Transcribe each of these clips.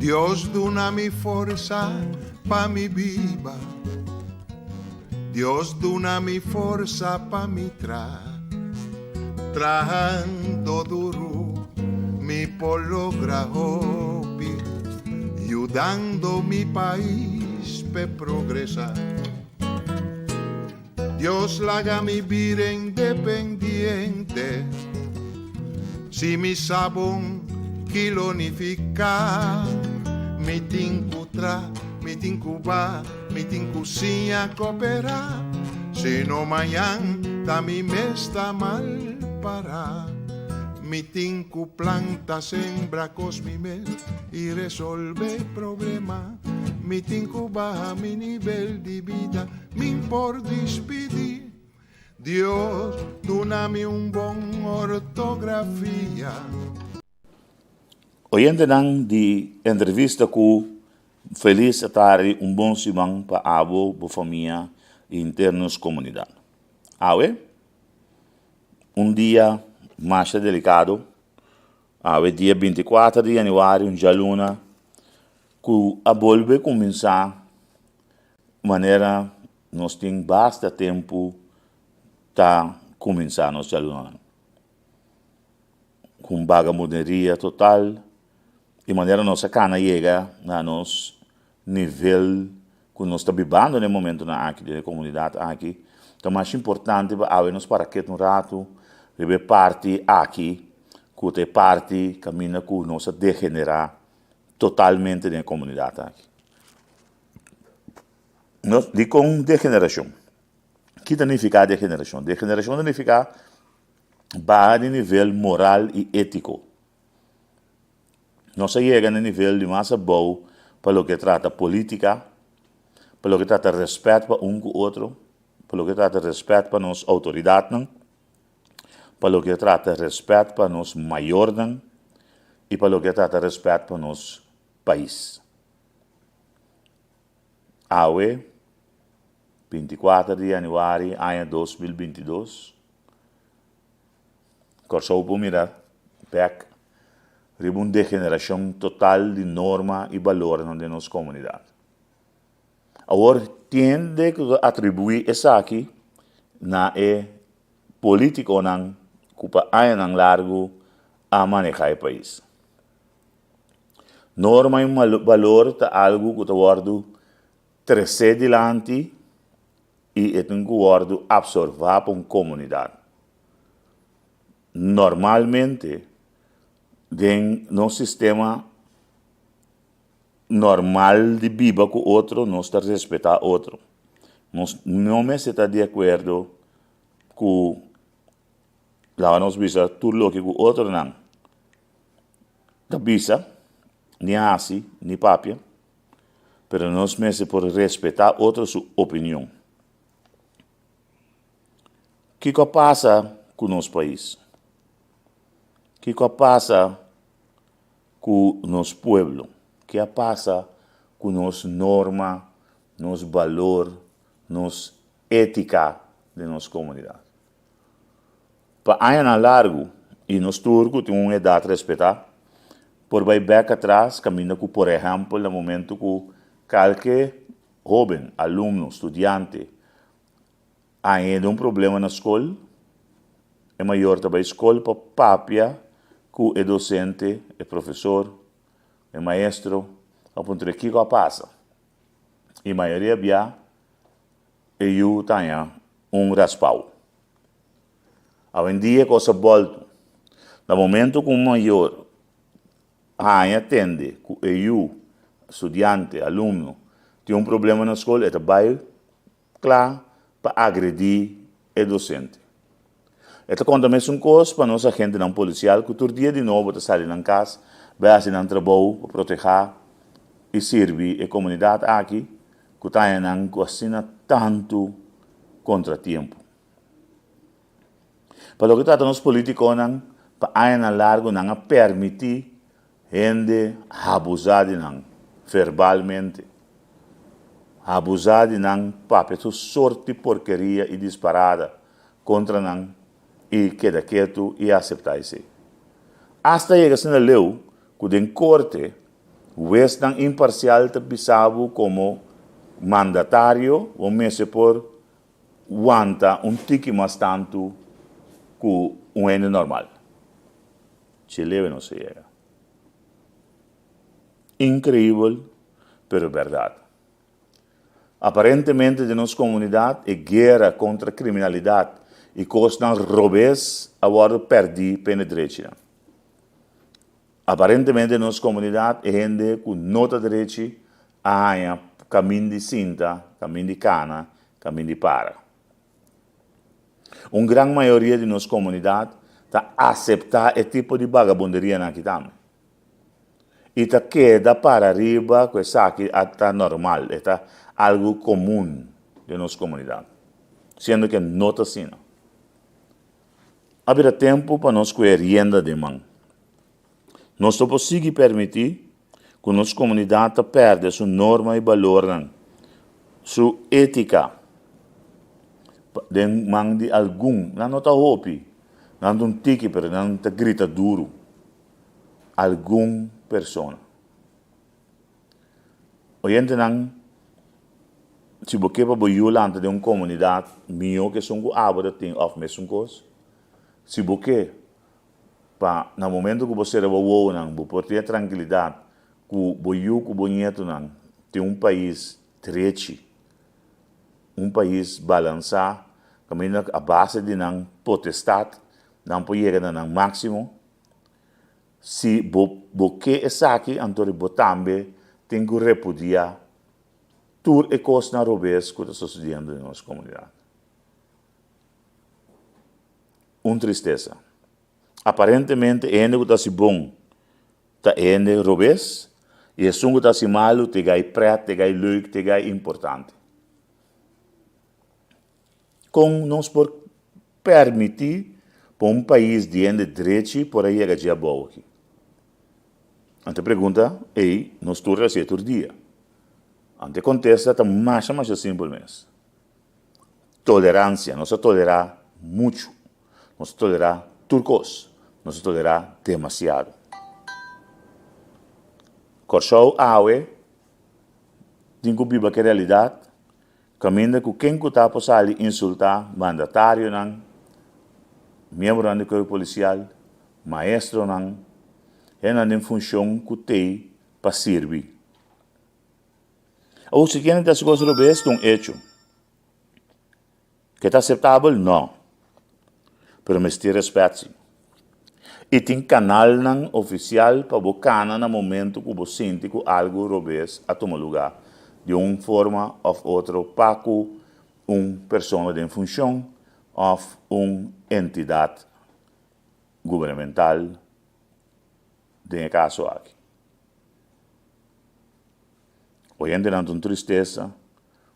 Dios duna mi forsa pa mi biba. Dios duna mi forsa pa mi tra. Trahando duru mi por logra hopi, yudando mi pais p'e progresa. Dios laga mi bira independiente, si mi sa bon ki lo nifiká. Mi tin ku tra, mi tin ku ba, mi tin ku siña koperá, si no mañan ta mi mes ta mal pará. Mi tin ku planta, sembra kos mi mes i resolve problema. Mi tin ku baha mi nivel di bida, min por dispidí. Dios duna mi un bon ortografia. Oyentenan di entrevista ku Felis Atari un bon siman pa abo, bo famia i henter nos komunidat. Awe, un dia masha delikado, awe dia 24 di januari un djaluna ku a bolbe kuminsá manera nos tin basta tempu ta kuminsá nos djalunanan. Ku un bagamunderia total i manera nos a kana yega na nos nivel ku nos ta bibando na e momentunan aki den e komunidat aki, ta mas importante pa awe nos para ket un ratu riba e parti aki ku ta e parti kaminda ku nos a degenerá totalmente den e komunidat aki. Nos, dikon degenerashon? Ki ta nifiká degenerashon? Degenerashon ta nifiká baha di nivel moral i étiko. Nos a yega na nivel di mas abou pa loke trata polítika, pa loke trata rèspèt pa un ku otro, pa loke trata rèspèt pa nos outoridatnan, pa loke trata rèspèt pa nos mayornan i pa loke trata rèspèt pa nos pais. Awe, 24 di yanüari aña 2022, Kòrsou por mira bèk riba un degenerashon total di norma i balornan den nos komunidat. Awor tiende ku ta atribuí esaki na e polítikonan ku pa añanan largu a manehá e pais. Norma i balor ta algu ku ta wòrdu tresé dilanti i e tin ku wòrdu apsorvá pa un komunidat. Normalmente den nos sistema normal di biba ku otro nos ta respetá otro. Nos no mester ta di akuerdo ku laga nos bisa tur loke ku otronan ta bisa, ni hasi, ni papia, pero nos mester por respetá otro su opinion. Kiko a pasa ku nos pais? Kiko a pasa ku nos pueblo? Ke a pasa ku nos norma, nos balor, nos étika den nos komunidat? Pa añanan largu, i nos tur ku tin un edat respetá, por bai bèk atras kaminda ku por ehèmpel na momentu ku kalke hóben, alumno, studiante Aña den un problema na skol, e mayor ta bai skol pa papia ku e dosente, e profesor, e maestro, pa puntra kiko a pasa. I mayoria bia e yu ta haña un raspau. Awendia e kos a bòltu. Na momento ku un mayor haña tende ku e yu, studiante, alumno, tin un problema na skol, e ta bai Kla pa agredí e dosente. E ta konta mesun kos pa nos agentenan polisial ku tur dia di nobo ta sali nan kas bai hasi nan trabou pa protehá i sirbi e komunidat aki ku ta haña nan ku asina tantu kontratiempo. Pa loke trata nos politikonan, pa añanan largu nan a permití Hende habuzá di nan verbalmente, habuzá di nan papia tur sort di porkeria i disparada kontra nan i keda ketu i aseptá esei. Asta yega asina leu ku den korte Huesnan imparsial ta bisa bo komo mandatario bo mester por wanta un tiki mas tantu ku un hende normal. Chelewe nos a yega. Inkreibel, pero bèrdat. Aparentemente den nos komunidat e guera kontra kriminalidat i kosnan robes a wòrdu pèrdí p'e drechinan. Aparentemente den nos komunidat e hende ku no ta drechi a haña kamin di sinta, kamin di kana, kamin di para. Un gran mayoria di nos komunidat ta aseptá e tipo di bagabunderianan aki tambe. I ta keda para riba ku esaki a ta normal, e ta algu komun den nos komunidat, siendo ke no ta asina. A bira tempu pa nos kue rienda den man. Nos no por sigui permití ku nos komunidat ta pèrdè su norma i balornan, su étika, den man di algun, nan no ta hopi, nan ta un tiki pero nan ta grita duru, algun persona. Oyentenan, si bo ke pa bo yu lanta den un komunidat mihó ku esun ku abo ta tin òf mesun kos, si bo ke pa na momento ku bo sera bo wowonan bo por tin e trankilidat ku bo yu ku bo ñetonan tin un pais drechi, un pais balansá kaminda a base di nan potestat nan por yega na nan máksimo. Si bo bo ke esaki anto bo tambe tin ku repudiá tur e kosnan robes ku ta sosediendo den nos komunidat. Un tristesa. Aparentemente e hende ku ta hasi bon ta e hende robes i esun ku ta hasi malu ta e gai prèt, ta e gai leuk, ta e gai importante. Kon nos por permití pa un pais di hende drechi por a yega dje abou aki? Anto e pregunta ei nos tur ta hasié tur dia. Anto e kontesta ta masha masha simpel mes. Toleransia, nos a tolerá muchu, nos a tolerá tur kos, nos a tolerá demasiado. Kòrsou awe tin ku biba ku e realidat kaminda ku ken ku ta por sali insultá mandatarionan, miembronan di kuerpo polisial, maestronan, hendenan den funshon ku t'ei pa sirbi. Awor si kende ta hasi kos robes ta un echo. Ke ta aseptabel? No. Pero mester rèspèt si. I tin kanalnan ofisial pa bo kana na momento ku bo sinti ku algu robes a tuma lugá di un forma òf otro pa ku un persona den funshon òf un entidat gubernamental den e kaso aki. Oyentenan ta un tristesa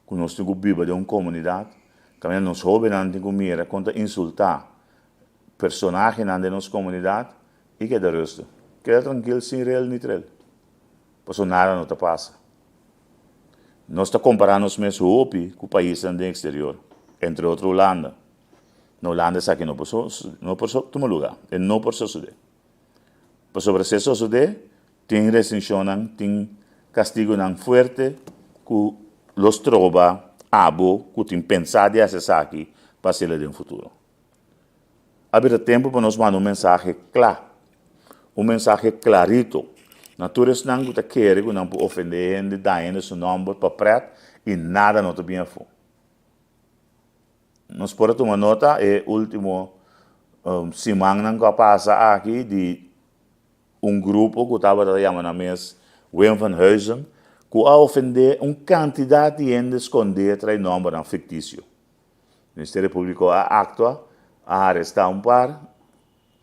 ku nos tin ku biba den un komunidat kaminda nos hóbennan tin ku mira kon ta insultá personahenan den nos komunidat i keda rustig, keda trankil sin rel ni trel, pasobra nada no ta pasa. Nos ta kompará nos mes hopi ku paisnan den eksterior, entre otro Hulanda. Na Hulanda esaki no por no por tuma lugá, e no por sosodé. Pasobra si e sosodé, tin restrikshonnan, tin kastigunan fuerte ku lo stroba abo ku tin pensá di hasi esaki pa hasiel den futuro. A bira tempu pa nos manda un mensahe kla, un mensahe klarito na tur esnan ku ta kere ku nan por ofendé hende, daña hende su nòmber pa prèt i nada no ta bin afó. Nos por a tuma nota e ultimo simannan ku a pasa aki di un grupo ku tabata ta yama nan mes Wim van Huizen ku a ofendé un kantidat di hende skondé tras nòmbernan fiktisio. Ministerio Públiko a aktua, a arestá un par,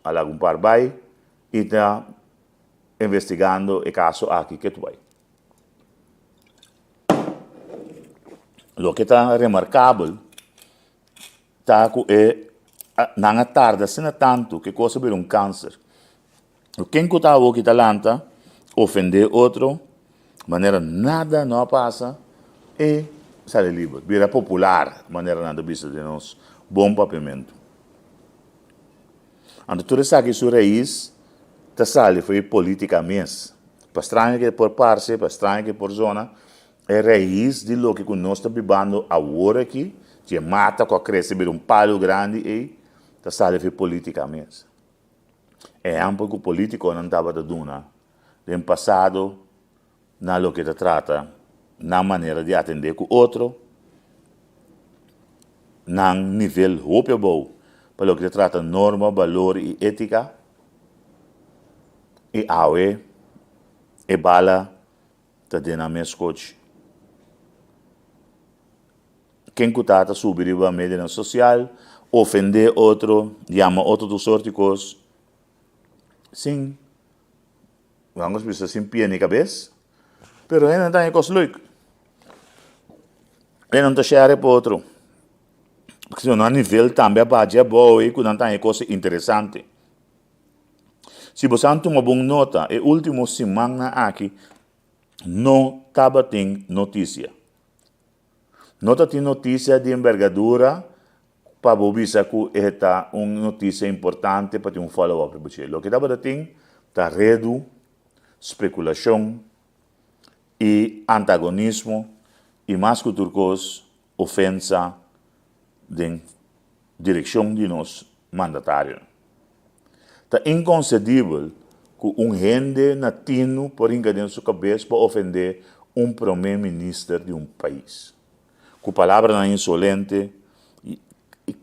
a laga un par bai i ta investigando e kaso aki ketu bai. Loke ta remarkabel ta ku e nan a tarda asina tantu ku e kos a bira un kanser. Ken ku ta awo ki ta lanta ofendé otro manera nada no a pasa e sali liber, bira popular manera nan ta bisa den nos bon papiamentu. Anto tur esaki su rais ta sali for e politica mes. Pa straño ke por parse, pa straño ke por zona, e rais di loke ku nos ta bibando awor aki, dje mata ku a krese bira un palu grandi ei, ta sali for politika mes. Ehèmpel ku politikonan tabata duna den pasado na loke ta trata nan manera di atendé ku otro, nan nivel hopi abou pa loke ta trata norma, balor i étika. I awe e bala ta den nan mes kochi. Ken ku ta ta subi riba medianan sosial, ofendé otro, yama otro tur sort di kos, sin, vamos bisa sin pia ni kabes, pero hende ta haña kos leuk. Hende no ta share pa otro. Pasobra nan nivel tambe a baha dje abou ei ku nan ta haña kos interesante. Si bo sa tuma bon nota, e ultimo simannan aki no tabatin notisia. No ta tin notisia di embergadura pa bo bisa ku e ta un notisia importante pa tin un follow up riba dje. Loke tabata tin ta redu, spekulashon i antagonismo i mas ku tur kos ofensa den direkshon di nos mandatarionan. Ta inkonsedibel ku un hende na tinu por hinka den su kabes pa ofendé un promé minister di un pais ku palabranan insolente,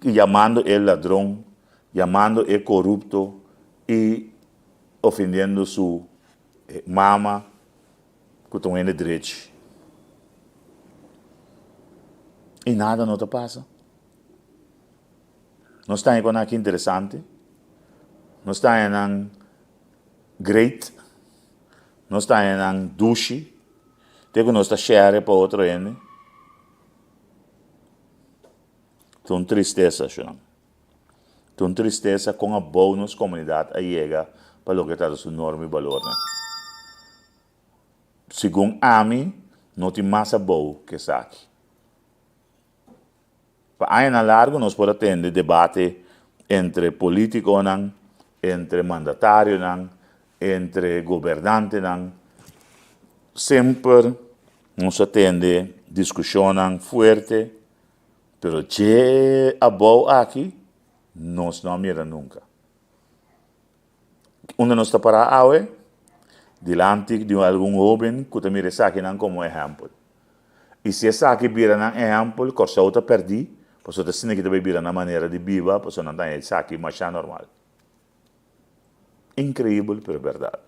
yamando e ladron, yamando e korupto i ofendiendo su mama ku ta un hende drechi. I nada no ta pasa. Nos ta haña ku nan aki interesante, nos ta haña nan great, nos ta haña nan dushi, te ku nos ta share pa otro hende. Ta un tristesa, shunan. Ta un tristesa kon abou nos komunidat a yega pa loke ta su norma i balornan. Segun ami, no tin mas abou ke esaki. Pa añanan largu nos por a tende debate entre politiconan, entre mandatarionan, entre gobernantenan. Semper nos a tende discusionnan fuerte, pero dje abou aki nos no a mira nunca. Unda nos ta pará awe? Dilanti di algun hóben ku ta mira esakinan komo ehèmpel. I si esaki bira nan ehèmpel, Kòrsou ta pèrdí, pasobra ta asina ki ta bai bira nan manera di biba, pasobra nan ta haña esaki masha normal. Inkreibel, pero bèrdat.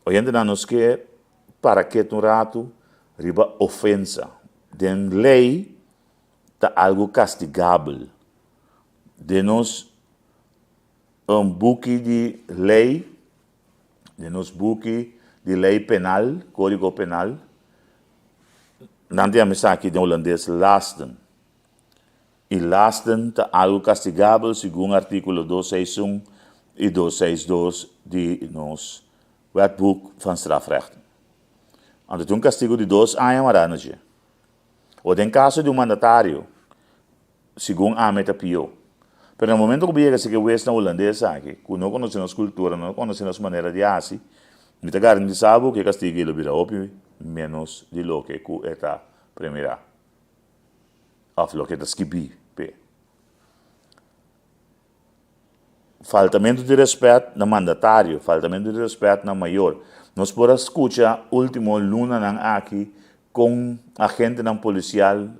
Oyentenan, nos ke para ketu un ratu riba ofensa. Den lei ta algu kastigabel. Den nos buki di lei, den nos buki di lei penal, kódigo penal, nan ta yama esaki den hulandes lasten. I lasten ta algu kastigabel segun artíkulo dos seis un i dos seis dos di nos Wetboek van Strafrecht. Anto tin un kastigu di dos aña mará na dje. O den kaso di un mandatario, segun ami ta pió. Pero na momento ku bo yega seki wes na hulandes aki, ku no konosé nos kultura, no konosé nos manera di hasi, mi ta garantisá bo ku e kastigu ei lo bira hopi ménos di loke ku e ta premirá òf loke ta skibí p'e. Faltamentu di rèspèt na mandatario, faltamentu di rèspèt na mayor. Nos por a skucha último lunanan aki kon agentenan polisial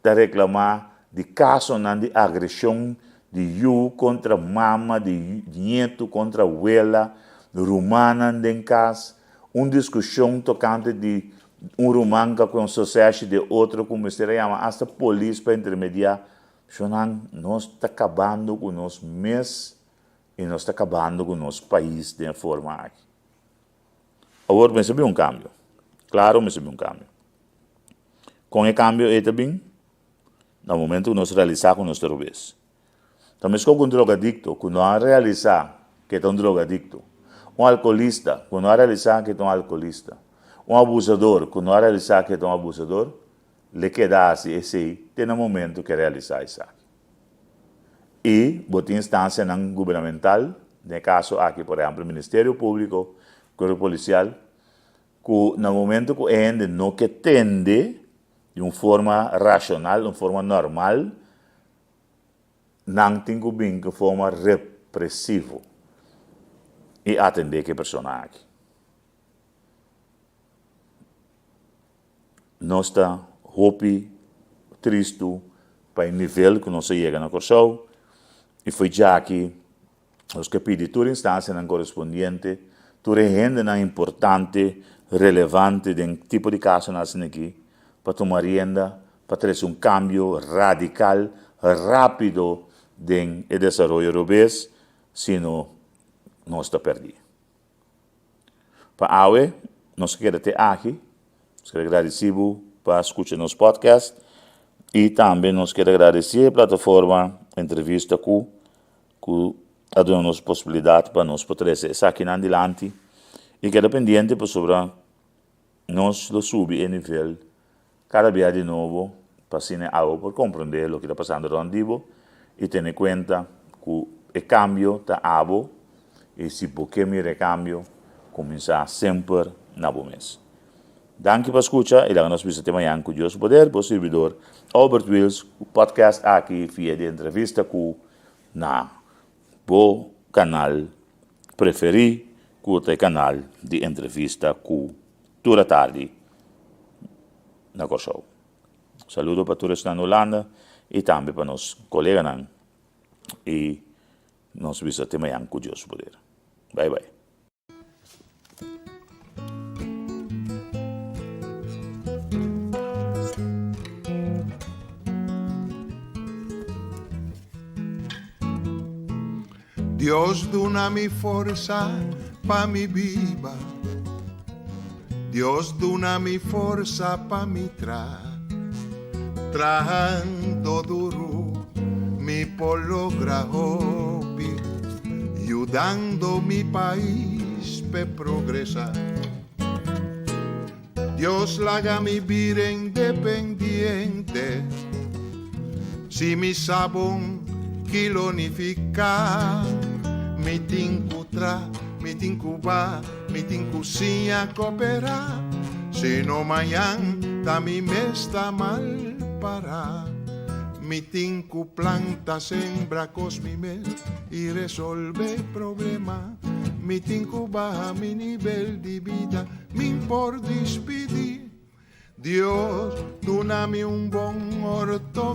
ta reklamá di kasonan di agreshon di yu kontra mama, di nietu kontra wela, rumannan den kas, un diskushon tokante di un ruman ka ku un sosèshi di otro ku mester a yama asta polis pa intermediá. Shonnan, nos ta kabando ku nos mes i nos ta kabando ku nos pais den e forma aki. Awor mester bin un kambio. Klaro mester bin un kambio. Kon e kambio ei ta bin? Na momento ku nos realisá ku nos ta robes. Ta meskos ku un drogadikto ku no a realisá ku e ta un drogadikto, un alkoholista ku no a realisá ku e ta un alkoholista, un abusador ku no a realisá ku e ta un abusador, L'e keda hasi esei te na momento ke realisá esaki. I bo tin instansianan gubernamental. Den e kaso aki por ehèmpel Ministerio Públiko, Kuerpo Polisial, ku na momento ku e hende no ke tende di un forma rashonal, un forma normal, nan tin ku bin ku forma represivo i atendé ku e persona aki. Nos ta hopi tristu pa e nivel ku nos a yega na Kòrsou i fo'i djaki nos ke pidi tur instansianan korespondiente, tur e hendenan importante, relevante den tipo di kasonan asina aki pa tuma rienda pa trese un kambio radikal, rápido den e desaroyo robes, sino nos ta pèrdí. Pa awe nos a keda te aki. Nos kere gradisí bo pa skucha nos podcast i tambe nos kere gradisí e plataforma Entrevista Ku ku a duna nos posibilidat pa nos por trese esakinan dilanti i keda pendiente pasobra nos lo subi e nivel kada bia di nobo pa asina abo por komprondé loke ta pasando rònt di bo i tene kuenta ku e kambio ta abo i si bo ke mira e kambio kuminsá semper na bo mes. Danki pa skucha i laga nos bisa te mañan ku Dios su poder bo sirbidor Albert Wiels ku podcast aki via di entrevista ku na bo kanal preferí ku ta e kanal di entrevista ku tur atardi na Kòrsou. Saludo pa tur esnan na Hulanda i tambe pa nos koleganan i nos bisa te mañan ku Dios su poder. Bai bai. Dios duna mi forsa pa mi biba. Dios duna mi forsa pa mi tra. Trahando duru mi por logra hopi, yudando mi pais p'e progresa. Dios laga mi bira independiente, si mi sa bon ki lo nifiká. Mi tin ku tra, mi tin ku ba, mi tin ku siña koperá, sino mañan ta mi mes ta mal pará. Mi tin ku planta, sembra kos mi mes i resolve problema. Mi tin ku baha mi nivel di bida. Min por dispidi. Dios duna mi un bon orto.